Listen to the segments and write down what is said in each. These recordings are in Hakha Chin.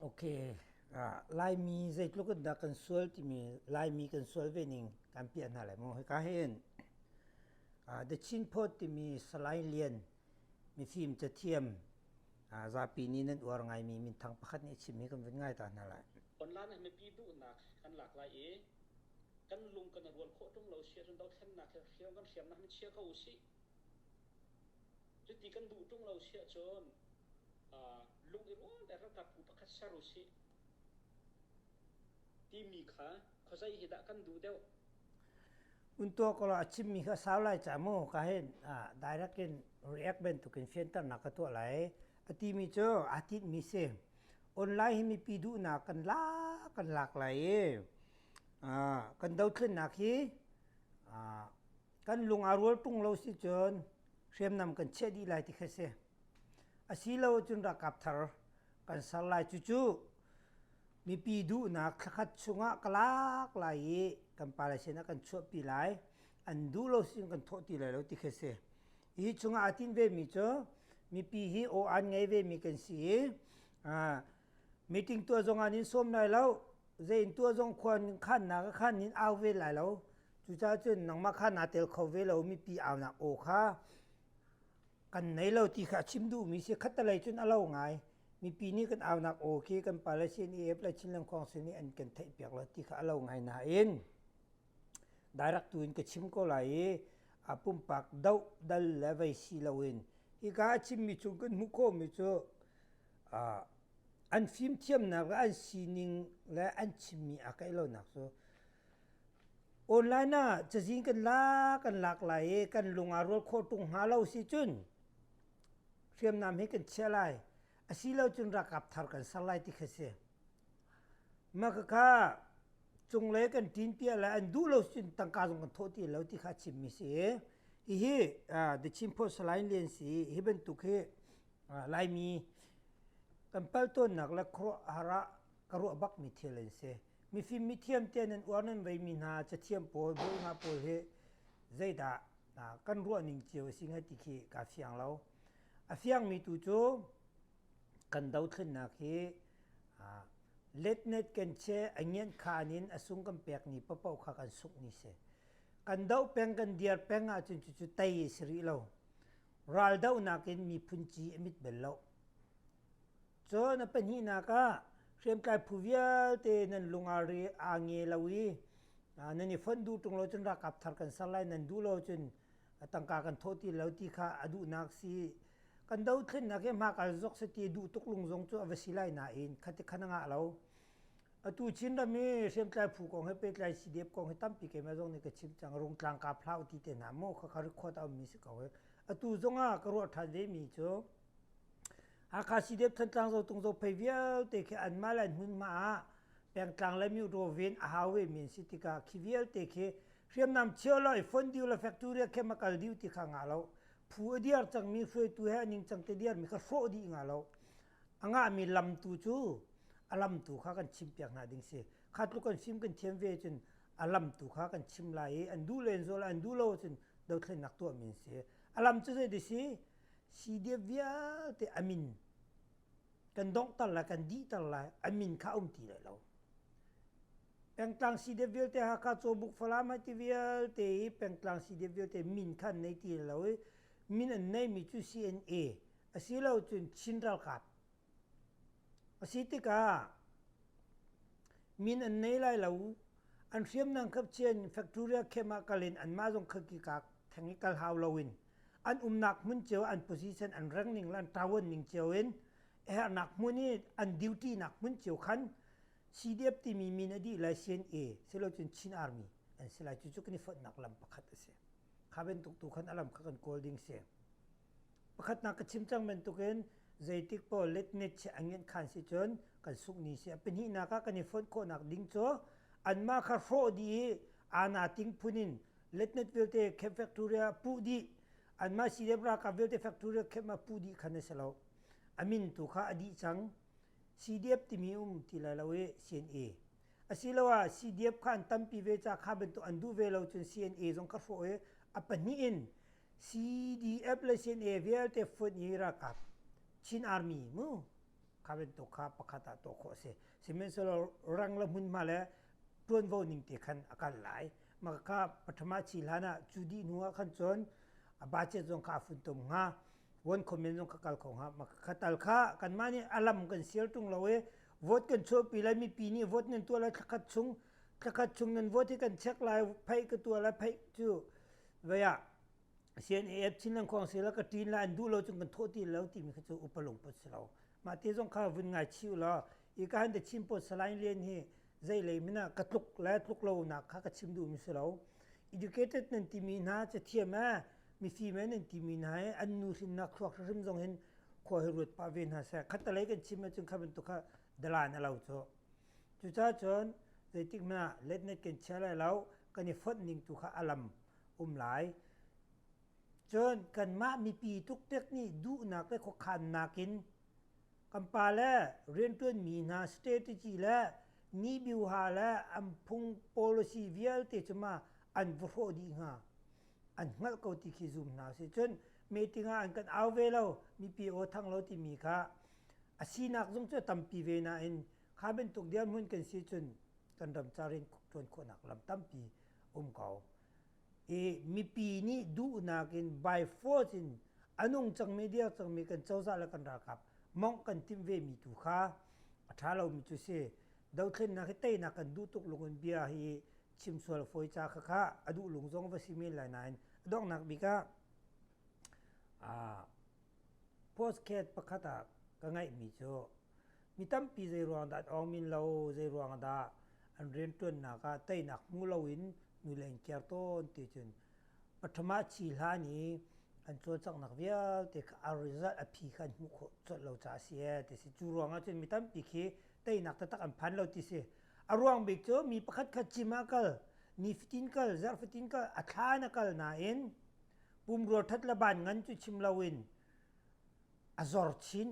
Okay. Laimi zeitluk in dah kan sual timi Laimi kan sual ve ning kan piah hna lai mu. Hika hin The Chin Post timi Salai Lian mifim cathiam zapi nih nan uar ngaimi minthang pakhat nih a chim hi kan vun ngai ta hna lai. Online ah mipi duhnak kan lak lai i kan lung kan rual khawh ṭung lo si ahcun dothlennak he hriam kan hriamnak hin chia ko usih. Cuti kan duh ṭung lo si ahcun lung i rual le ralkap phu pakhat ser usih timi kha khuazei hi dah kan duh deuh? Untuah ko a chimmi kha sau lai ca mu ka hin direct in react bantukin fianternak ka tuah lai. A timi cu aa tinhmi si. Online hi mipi duhnak kan lak kan lak lai i kan dothlennak hi kan lung aa rual ṭung lo si cun hriamnam kan chiah dih lai ti kha si. Asilo cun ralkap thar kan ser lai. Cucu mipi duhnak thlakhat chungah ka lak lai i kan pale sinah kan chuahpi lai. An duh lo sin kan thawh ti lai lo ti khi si. Hi chungah aa tinh vemi cu mipi hi aw an ngei vemi kan si i meeting tuah zong ah nin sawm lai lo. Zei in tuah zong khua khannak ah khan nin au ve lai lo. Cucaah cun nangmah kha naa tel kho ve lo mipi aunak aw kha kan nei lo ti kha a chim duhmi si khattelei cun a lo ngai mipi nih kan aunak aw khi kan pale CNAF le Chinland Council nih an kan theihpiak lo ti kha a lo ngai nain direct tu in ka chim ko lai i a pumpak doh dal le vei si loin hika a chimmi chung kan hmuh khawhmi cu an fimthiamnak le an sining le an chimmi aa kaih lonak cu Online ah cazin kan lak kan lak lai i kan lung aa rual khawh ṭung hnga lo si cun hriamnam hi kan chiah lai. Asilo cun ralkap thar kan ser lai ti kha si. Mah khakha cunglei kan ṭin piah le an duh lo cun tangka zong kan thawh ti lo ti kha a chimmi si. Hihi The Chin Post Salai Lian si hi bantuk hi Laimi kan pal tawnnak le khuaruahhar ah ka ruah bakmi thil an si. Mifim mithiam te nan uar nan veimi hna cathiam pawl bawi pawl hi zeidah kan ruah ning cio a si hnga ti khi kaa fiang lo. A fiangmi tu cu kan dothlennak hi letnet kan che a ngianh khan in a sung kan pek ni paohpaoh kha kan sungh ni si. Kan doh peng kan diar peng ahcun cucu tei a si rih lo. Ral dohnak in miphun ci a mit bel lo. Cun a pahnihnak ah hriamtlai phu vialte nan lung aa nge lo i nan i fonh duh ṭung lo cun ralkap thar kan ser lai, nan duh lo cun tangka kan thawh ti lo ti kha a duhnak si. Kan dothlennak hi hmakal zok si ti duh tuk lung zong cu a va si lai nain khati khan a ngah lo. Atu Chinram i hriamtlai phu kong he pehtlai CDF kong hi tampi keimah zong nih ka chim cang. Rungtlang kap hlah u ti te hna maw khakha record a ummi si ko hi. Atu zong ah ka ruah ṭhan vemi cu Hakha CDF Thantlang Zotung Zophei vialte khi anmah le an hmunhma ah pengtlang le myo ven a hau ve mi an si tikah khi vialte khi hriamnam chio lo i fon diu le factory khem a kal diu ti kha ngah lo phu a diar cangmi hruaitu he a ningcang te diar mi kha hrawh dih ngah lo a ngahmi lam tu cu a lam tu kha kan chim piak hna ding si kha tluk kan fim kan thiam ve cun a lam tu kha kan chim lai i an duh len zawl an duh lo cun dothlennak tuah mi si a lam cu zei si CDF vialte a min kan donghter lai kan dihter lai a min kha a um ti lai lo pengtlang CDF vialte Hakha Cawbuk Falam hai ti vialte i pengtlang CDF vialte min kha an nei ti lo i min an neimi cu CNA asilo cun Chin ralkap a si tikah min an nei lai lo an hriamnam khap chian factory khem ah kal in anmah zong khaki kak theng i kal hau loin an umnak hmun cio an position an reng ning le an ṭavuan ning cio in herhnak hmun i an duty nak hmun cio khan CDF timi min a dih lai CNA silocun Chin Army an si lai cucu kan i fonhnak lam pakhat a si kha bantuk tu khan a lam kha kan kawl ding si pakhatnak ka chim cang bantukin zeitik paoh letnet chi angin khan si cun kan suk ni si a pahnihnak ah kan i fonh khawhnak ding cu anmah kha hrawh dih i ana ting phun in letnet vialte camp factory ah puh dih anmah CDF ralkap vialte factory camp ah puh dih khan a si lo a min tu kha a dih cang CDF timi um ti lai lo i CNA asiloah CDF kha an tampi ve ca kha bantuk an duh ve lo cun CNA zong kha hrawh i a pahnih in CDF le CNA vialte fonh i ralkap Chin Army mu. Kha bantuk kha pakhat ah tuah khawh a si. Sihmanhsehlaw rang le hmunhma le ṭuanvo ning te khan a kal lai. Mah kha pathama chi hlan ah cu dih hnu ah khan cun a budget zong kha a funtom hnga. One comment zong kha kal kho hnga. Mah kha tal kha kanmah nih a lam kan sial ṭung lo i vote kan chuahpi lai mipi nih vote nan tuah lai thlakhat chung thlakhat chung nan vote hi kan check lai phaih ka tuah lai phaih cu vei ah CNAF Chinland Council ka ṭin la an duh lo cun kan thawh ti lo timi kha cu upa lungput si lo. Mah te zong kha vun ngai chih law i ka han te chim pawt Salai Lian hi zei lei min ah ka tluk le tluk lo nak kha ka chim duh mi si lo. Educated nan timi hna cathiam eh mifim eh nan timi hna hi an nu hrinnak thluak hrim zong hin khua hi ruat pah ve hna seh. Khattalei kan chim ahcun kha bantuk kha dalan a lo cu. Cucaah cun zeitik hmanh ah letnet kan chia lai lo kan i fonh ning tu kha a lam um lai. Cun kanmah mipi tuktek nih duhnak le khuakhannak in kan pa le rianṭuanmi hna strategy le nibiuha le an phung policy vialte cu ma an va hrawh dih hnga. An hngalh ko ti khi zum hna si. Cun meeting ah an kan au ve lo, mipi aw thang lo timi kha a sinak zong cu a tampi ve nain kha bantuk dirhmun kan si cun kan ram ca rian ṭuan khawhnak lam tampi um ko. I mipi nih duhnak in by force in a nung cangmi dir cangmi kan cozah le kan ralkap mongh kan timh ve mi tu kha a ṭha lomi cu si. Dothlennak hi teinak kan duh tuk lung in bia hi chim sual fawi ca kha kha a duh lung zong va si men lai nain a donghnak bik ah postcard pakhat ah ka ngaihmi cu mi tampi zei ruang dah an awng min lo zei ruang dah an rianṭuannak ah teinak hmu loin nu le in kiar tawn ti cun pathama chi hlan i an cawlcanghnak vialte kha a result a phi kha an hmuh khawh colh lo caah a si ee ti si. Cu ruangah cun mi tampi khi teinak taktak an phan lo ti si. A ruang bik cu mi pakhat kha cim ah kal, nifatin kal, zarh fatin kal, a thla in a kal nain pumrua ṭhat le ban ngan cu chim loin a zor chin.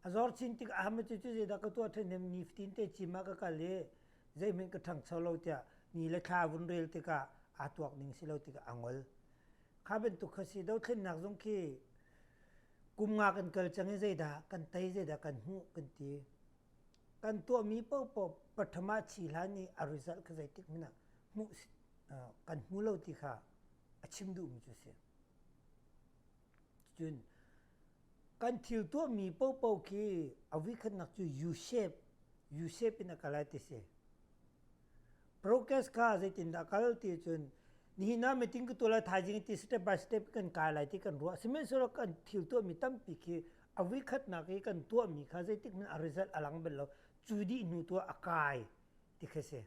A zor chin tikah ah cu cu zeidah ka tuah ṭhen nifatin te cim ah ka kal i zeihmanh ka ṭhangcho lo tiah ni le thla vun rel tikah aa tuak ning si lo tikah a ngol. Kha bantuk kha si dothlennak zong khi kum nga kan kal cang i zeidah kan tei zeidah kan hmuh kan ti. Kan tuahmi paohpaoh pathama chi hlan i a result kha zeitik hmanh ah hmuh kan hmu lo ti kha a chim duhmi cu si. Cun kan thil tuahmi paohpaoh khi a vuikhatnak cu U-shape, U-shape in a kal ai ti si. Progress kha zeitindah kal ti cun nihin ah meeting ka tuah lai thaizing ti step by step kan kai lai ti kan ruah. Sihmanhsehlaw kan thil tuahmi tampi khi a vuikhatnak i kan tuahmi kha zeitik hmanh a result a lang bal lo. Cu dih hnu tu ah a kai ti khi si.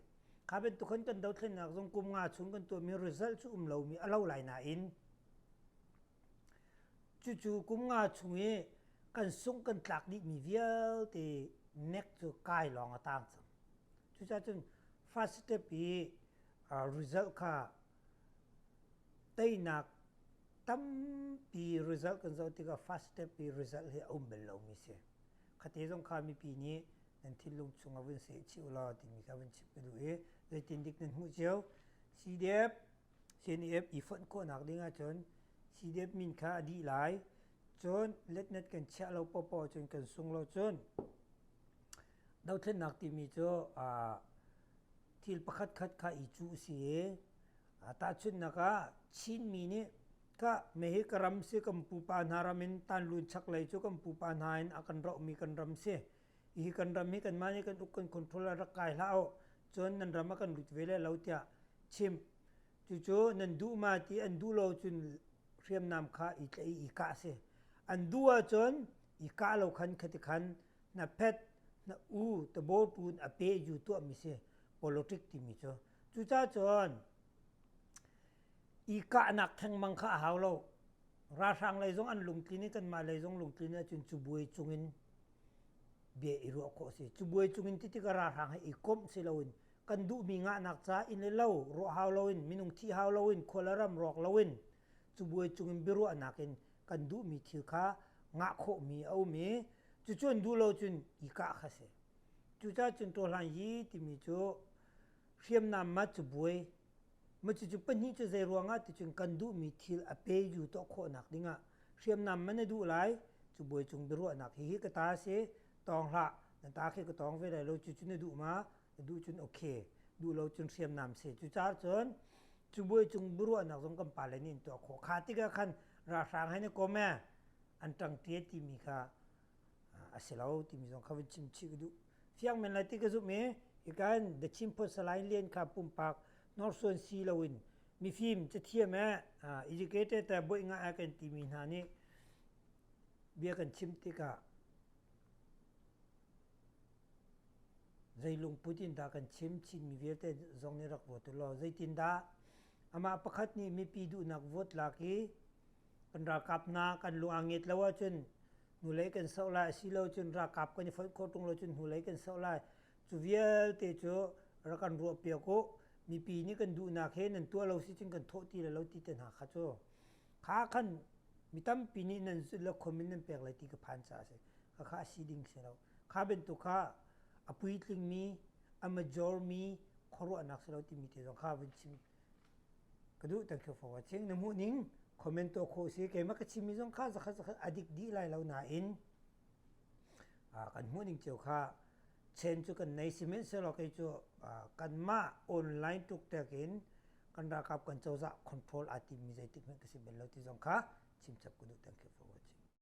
Kha bantuk khan kan dothlennak zong kum nga chung kan tuahmi result cu um lomi a lo lai nain Cucu kum nga chung i kan sungh kan tlak dihmi vialte nek cu kai lawng a tang cang. Cucaah cun first step i result kha teinak tampi result kan zoh tikah first step i result hi a um bal lomi si. Khate zong kha mipi nih nan thinlung chungah vun seh chih u law timi kha vun chim ka duh i zeitin dik nan hmuh cio. CDF CNF i fonh khawhnak ding ahcun CDF min kha a dih lai. Cun letnet kan chiah lo paohpaoh cun kan sung lo cun dothlennak timi cu thil pakhat khat kha i cuh si i tahchunhnak ah Chinmi nih ka mehi ka ram si kan pupa hna ram in tanlun chaklei cu kan pupa hna in a kan rohmi kan ram si hi kan ram hi kanmah nih kan uk kan control ah rak kai hlah u cun nan ram ah kan lut ve le lo tiah chim cucu nan duh ma ti an duh lo cun hriamnam kha i tlaih i kah si an duh ahcun i kah lo khan khati khan na phet na u tabo tun a pe ju tuah mi si politic timi cu cucaah cun i kahnak thengmang kha a hau lo ralhrang lei zong an lungtlin i kanmah lei zong lungtlin ahcun cu buai cungin bia i ruah khawh a si. Cubuai cungin ti tikah ralhrang he i komh si loin kan duhmi ngahnak ca inn le lo ruah hau loin minung thih hau loin khua le ram rawk loin cubuai cungin biaruahnak in kan duhmi thil kha ngah khawhmi a um i cucu an duh lo cun i kah kha si. Cucaah cun tawhlan yi timi cu hriamnam ma cubuai ma cucu pahnih cu zei ruangah ticun kan duhmi thil a pe yu tuah khawhnak dingah hriamnam man na duh lai. Cu buai cung biaruahnak hi hi ka ta si tawng hlah na ta khi ka tawng ve lai lo cu cu na duh ma na duh cun okay duh lo cun hriamnam si cucaah cun cu buai cung biaruahnak zong kan pale nih an tuah khawh kha tikah khan ralhrang he na kom e an ṭangṭi timi kha a si lo timi zong kha vun chim chih ka duh fiang men lai ti ka zumh i hikan The Chin Post Salai Lian kha pumpak hnorsuan si loin mifim cathiam eh educated eh boih ngah eh kan timi hna nih bia kan chim tikah zei lungput in dah kan chim Chinmi vialte zong nih rak vote law zeitindah amah pakhat nih mipi duhnak vote lak i kan ralkap hna kan lung aa nget lo ahcun hnulei kan soh lai asilo cun ralkap kan i foih khawh ṭung lo cun hnulei kan soh lai cu vialte cu rak kan ruah piak u mipi nih kan duhnak he nan tuah lo si cun kan thawh ti le lo ti te hna kha cu kha khan mi tampi nih nan zulh le comment nan pek lai ti ka phan caah a si kha kha a si ding si lo kha bantuk kha a puitlingmi a major mi khuaruahnak si lo timi te zong kha vun chim ka duh thank you for watching na hmuh ning comment tuah khawh si keimah ka chimmi zong kha zakhat zakhat a dik dih lai lo nain kan hmuh ning cio kha chen cu kan nei sihmanhsehlaw kei cu kanmah online tuk in kan ralkap kan cozah control aa timmi zeitik hmanh ka si bel lo ti zong kha chim chap ka duh thank you for watching.